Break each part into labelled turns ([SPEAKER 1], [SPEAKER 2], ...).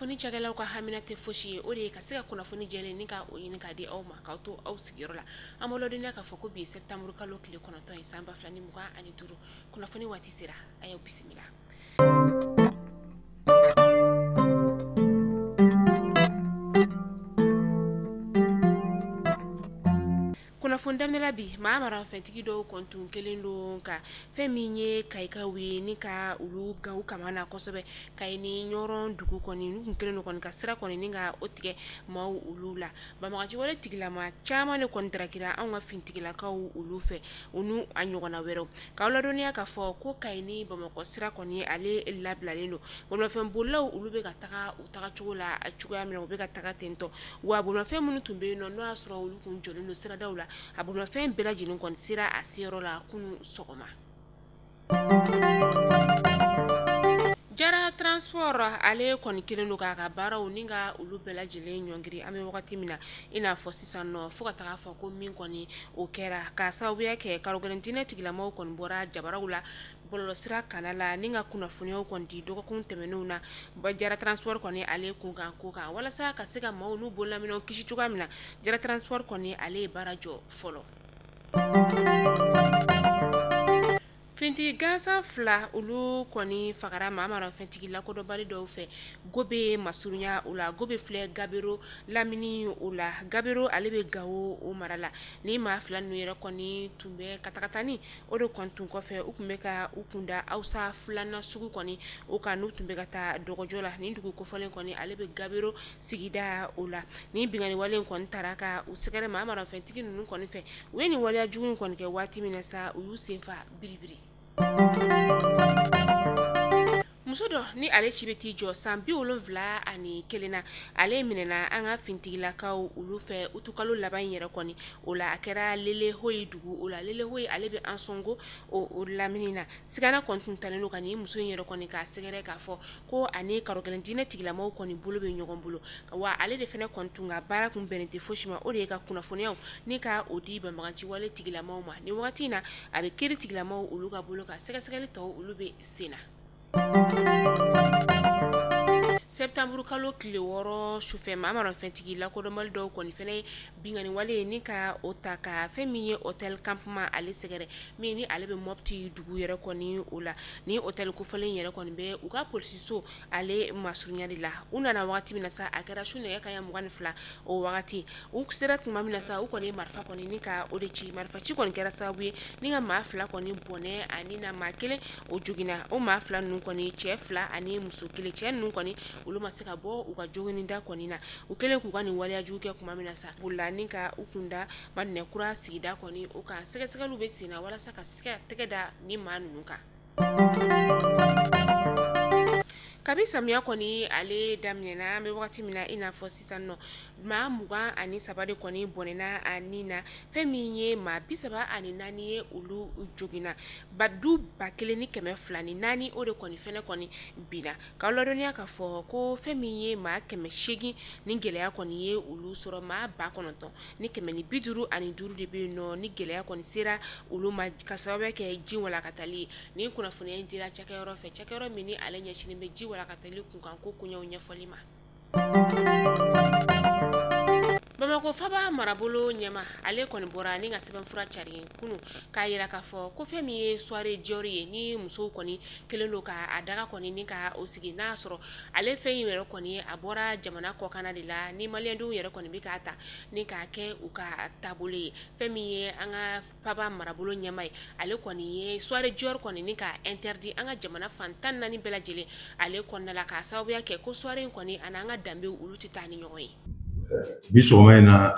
[SPEAKER 1] Kunnafoni cakɛlaw ka hamina tɛ fosi ye, o de ye ka se ka kunnafoni jɛlen ni ka o ɲini k'a di aw ma k'aw to aw sigiyɔrɔ la. An b'aw ladɔnniya k'a fɔ ko bi ye septembre kalo tile 9 ye san 2025. Kunnafoni waati sera, a y'aw bisimila. Kunnafoni daminɛ la bi, maa marafɛntigi dɔw kɔni tun kɛlen don ka fɛn min ye kayikaw ye ni ka olu gan u kama na kosɛbɛ. Kayi ni Ɲɔrɔn dugu kɔni, n'u tun kɛlen don kɔni ka sira kɔni ni ka o tigɛ maaw olu la. Banbaganciwale tigilama caman de kɔni darakira anw ka fintigilakaw olu fɛ, u n'u a ɲɔgɔnna wɛrɛw. K'aw ladɔnniya k'a fɔ ko Kayi ni Bamakɔ sira kɔni ale labilalen don. Bolimafɛnbolilaw olu bɛ ka taga u tagacogo la cogoya min na, u bɛ ka taga tentɔ. Wa bolimafɛn minnu tun bɛ yen nɔ, n'o y'a sɔrɔ olu tun jɔlen don siradaw la, a bolimafɛn bɛɛ lajɛlen kɔni sera a seyɔrɔ la kunun sɔgɔma. Jara Transport ale kɔni kɛlen don k'a ka baaraw ni ka olu bɛɛ lajɛlen ɲɔngiri an bɛ wagati min na i n'a fɔ sisan nɔ, fo ka taga fɔ ko min kɔni o kɛra k'a sababuya kɛ karogɛlɛn diinɛ tigilamaw kɔni bɔra jabaraw la bɔlɔlɔsira kana la ni ka kunnafoniyaw kɔni di dɔgɔkun tɛmɛnenw na. Jara Transport kɔni ale kunkan ko kan walasa ka se ka maaw n'u bololaminɛw kisi cogoya min na, Jara Transport kɔni ale ye baara jɔ fɔlɔ. Fintigi gansan fila olu kɔni fagara maa marafɛntigi lakodɔnbali dɔw fɛ Gobe masurunya o la. Gobe filɛ Gabero lamini o la. Gabero ale bɛ Gawo o mara la. Ni maa fila ninnu yɛrɛ kɔni tun bɛ katakatani o de kɔni tun kɔfɛ, u tun bɛ ka u kunda Awsa filanan sugu kɔni o kan, n'u tun bɛ ka taa dɔgɔjɔ la. Nin dugu kofɔlen kɔni ale bɛ Gabero sigida o la. Ni binkanni wale in kɔni taara ka u sɛgɛrɛ maa marafɛntigi ninnu kɔni fɛ, u ye nin waleya jugu in kɔni kɛ waati min na sa, u y'u senfa biribiri. Muso dɔ ni ale si bɛ t'i jɔ san 71 na, ale minɛna an ka fintigilakaw olu fɛ utukalo laban in yɛrɛ kɔni o la. A kɛra Lelehoyi dugu o la. Lelehoyi ale bɛ Ansongo o lamini na. Sigana kɔni tun talen don ka nin muso in yɛrɛ kɔni k'a sɛgɛrɛ k'a fɔ ko ani karogɛlɛn diinɛ tigilamaw kɔni bolo bɛ ɲɔgɔn bolo. Wa ale de fana kɔni tun ka baara kun bɛnnen tɛ fosi ma, o de ye ka kunnafoniyaw ni ka o di banbaganciwale tigilamaw ma. Nin wagati in na, a bɛ kiiri tigilamaw olu ka bolo kan, sɛgɛsɛgɛli tɔw olu bɛ sen na. Septembre kalo tile 6 sufɛ, maa marafɛntigi lakodɔnbali dɔw kɔni fɛnɛ ye binkanni wale ye ni ka o ta ka fɛn min ye hôtel campement ale sɛgɛrɛ, min ni ale bɛ Mopti dugu yɛrɛ kɔni o la. Ni hôtel kofɔlen yɛrɛ kɔni bɛ u ka polisiso ale masurunya de la. U nana wagati min na sa, a kɛra su nɛgɛ kanɲɛ 22 o wagati. U sera tuma min na sa, u kɔni ye marifa kɔni ni ka o de ci. Marifa ci kɔni kɛra sababu ye ni ka maa fila kɔni bɔnɛ ani na maa kelen o joginna. O maa fila ninnu kɔni, cɛ fila ani muso kelen, cɛ ninnu kɔni olu ma se ka bɔ u ka joginida kɔni na. U kɛlen k'u ka nin waleya jugu kɛ tuma min na sa, bolila ni ka u kunda Madinɛkura sigida kɔni o kan. Sɛgɛsɛgɛliw bɛ sen na walasa ka se ka tɛgɛ da ni maa ninnu kan. Kabi samiya kɔni ale daminɛna, an bɛ wagati min na i n'a fɔ sisan nɔ, maa 23 de kɔni bɔnɛna a ni na. Fɛn min ye maa 34 ye, olu joginna. Ba du 1204 o de kɔni fɛnɛ kɔni binna. K'aw ladɔnniya k'a fɔ ko fɛn min ye maa 800 ni gɛlɛya kɔni ye olu sɔrɔ, maa 9155 de bɛ yen nɔ ni gɛlɛya kɔni sera olu ma ka sababu kɛ ji walakatali ye. Nin kunnafoniya in dira cakɛyɔrɔ fɛ, cakɛyɔrɔ min ni ale ɲɛsinnen bɛ ji walakatali kunkan ko koɲɛw ɲɛfɔli ma. Bamakɔ faba marabolo ɲɛma ale kɔni bɔra ni ka sɛbɛnfura cari kunun k'a yira k'a fɔ ko fɛn min ye soirée Dior ye, ni musow kɔni kɛlen don k'a daga kɔni ni ka o sigi, n'a sɔrɔ ale fɛn in yɛrɛ kɔni a bɔra jamana kɔkanna de la, ni maliyɛndenw yɛrɛ kɔni bɛ k'a ta ni k'a kɛ u ka taabolo ye. Fɛn min ye an ka faba marabolo ɲɛma ye, ale kɔni ye soirée Dior kɔni ni ka interdit an ka jamana fan 14 bɛɛ lajɛlen ale kɔnɔna la, k'a sababuya kɛ ko soirée in kɔni ani an ka danbew olu tɛ taa ni ɲɔgɔn ye.
[SPEAKER 2] Bi sɔgɔma in na,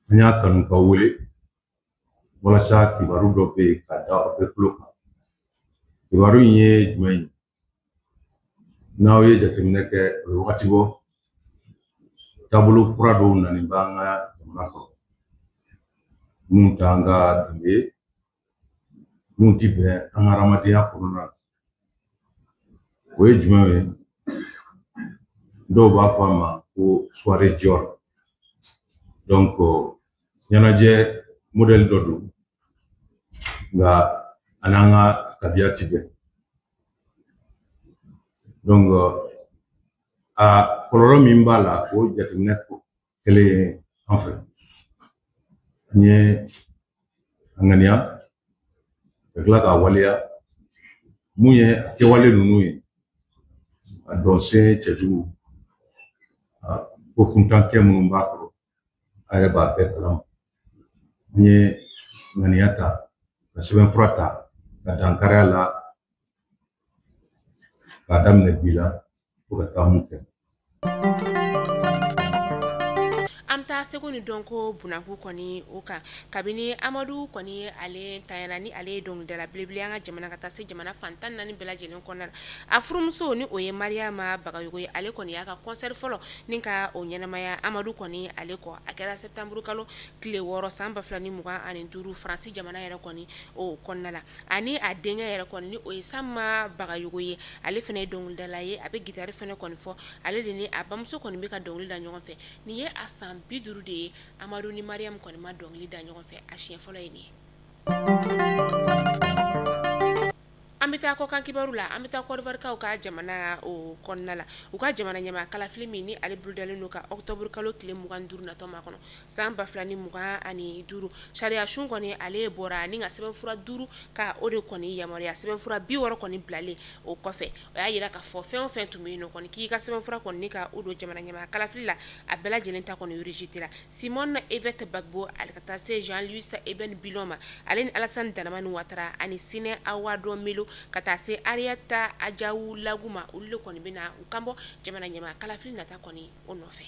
[SPEAKER 2] an y'a kanu ka wele walasa kibaru dɔ bɛ yen ka da aw bɛɛ tulo kan. Kibaru in ye jumɛn ye? N'aw ye jateminɛ kɛ, o bɛ wagati bɔ, taabolo kura dɔw nalen b'an ka jamana kɔnɔ, mun t'an ka danbe ye, mun ti bɛn an ka hadamadenya kɔnɔna na. O ye jumɛn ye? Dɔw b'a fɔ a ma ko soirée Dior. Donc ɲɛnajɛ modèle dɔ don, nka a n'an ka tabiya ti bɛn. Donc A kɔlɔlɔ min b'a la, o jateminɛ kɛlen ye an fɛ. An ye a ŋaniya ka tila k'a waleya. Mun ye a kɛwale ninnu ye, a dɔnsen cɛjugu, a ko kuntan kɛ minnu b'a kɔrɔ, a yɛrɛ b'a bɛɛ kalama. An ye ŋaniya ta ka sɛbɛnfura ta ka dankari a la k'a daminɛ bi la fo ka taa mun kɛ.
[SPEAKER 1] An bɛ taa seko ni dɔnko bunakun kɔni o kan. Kabini Amadu kɔni ale tanyana, ni ale ye dɔnkilidala belebele an ka jamana ka taa se jamana fan 14 bɛɛ lajɛlen kɔnɔna la, a furumuso ni o ye Mariyama Bagayogo ye, ale kɔni y'a ka concert fɔlɔ ni ka o ɲɛnamaya Amadu kɔni ale kɔ. A kɛra septembre kalo tile 6 san 2025 Faransi jamana yɛrɛ kɔni o kɔnɔna la. Ani a denkɛ yɛrɛ kɔni ni o ye Sama Bagayogo ye, ale fana ye dɔnkilidala ye, a bɛ guitare fana kɔni fɔ. Ale de ni a bamuso kɔni bɛ ka dɔnkili da ɲɔgɔn fɛ. Nin ye a san 50 de ye Amadu ni Mariam kɔni ma dɔnkili da ɲɔgɔn fɛ, a siɲɛ fɔlɔ ye nin ye. An bɛ taa kɔkan kibaru la. An bɛ taa Kɔdiwarikaw ka jamana o kɔnɔna la. U ka jamana ɲɛmaa kalafili min ni ale bolodalen don ka octobre kalo tile 25 natɔ makɔnɔ san 2025, sariya sun kɔni ale bɔra ni ka sɛbɛnfura 5 ka o de kɔni yamaruya. Sɛbɛnfura 60 kɔni bilalen o kɔfɛ, o y'a jira k'a fɔ fɛn o fɛn tun bɛ yen nɔ kɔni k'i ka sɛbɛnfura kɔni ka o don jamana ɲɛmaa kalafili la, a bɛɛ lajɛlen ta kɔni rejeté la. Simone Ehivet Gbagbo, ale ka taa se Jean-Louis Eben Bilon ma, ale ni Alassane Dramane Ouattara ani Sine Awadon Melo ka taa se Henriette Adjaou Lagou ma, olu de kɔni bɛna u kanbɔ jamana ɲɛmaa kalafili nata kɔni o nɔfɛ.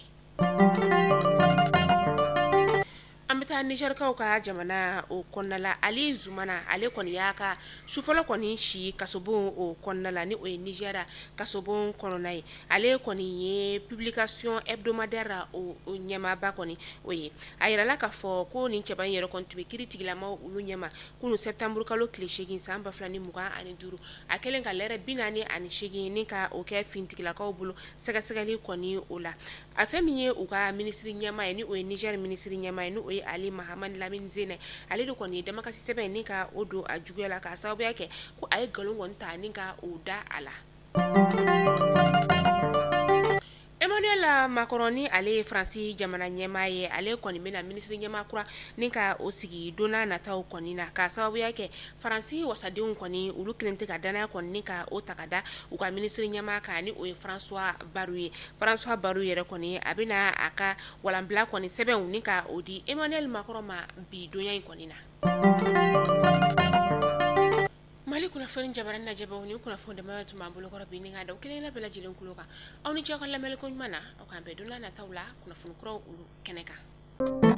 [SPEAKER 1] An bɛ taa Nizɛrikaw ka jamana o kɔnɔna la. Ali Zumana, ale kɔni y'a ka su fɔlɔ kɔni si kasobon o kɔnɔna la, ni o ye Nizɛri kasobon kɔnɔna ye. Ale kɔni ye publication hebdomadaire o ɲɛmaaba kɔni o ye. A yirala k'a fɔ ko nin cɛba in yɛrɛ kɔni tun bɛ kiiri tigilamaw olu ɲɛma kunun septembre kalo tile 8 san 2025, a kɛlen ka lɛrɛ 48 ni ka o kɛ finitigilakaw bolo sɛgɛsɛgɛli kɔni o la. A fɛn min ye u ka minisiri ɲɛmaa ye, ni o ye Nizɛri minisiri ɲɛmaa ye, ni o ye Ali Mahamani Lamine Zene, ale de kɔni ye damakasi sɛbɛn ni ka o don a juguya la k'a sababuya kɛ ko a ye nkalon kɔni ta ni ka o da a la. Emmanuel Macron ni ale ye Faransi jamana ɲɛmaa ye, ale kɔni bɛna minisiri ɲɛmaa kura ni ka o sigi don nataw kɔni na, k'a sababuya kɛ Faransi wasadenw kɔni olu kelen tɛ ka danaya kɔni ni ka o ta ka da u ka minisiri ɲɛmaa kan, ni o ye François Bayrou ye. François Bayrou yɛrɛ kɔni a bɛna a ka walanbila kɔni sɛbɛnw ni ka o di Emmanuel Macron ma bi donya in kɔni na. Mali kunnafoni jabarani lajɛbaw, ni kunnafoni dama tun b'an bolokɔrɔ bi, ni ka da kelen bɛɛ lajɛlen kulo kan. Aw ni ce aw ka lamɛnni ko ɲuman na. Aw k'an bɛn don nataw la kunnafoni kuraw olu kɛnɛ kan.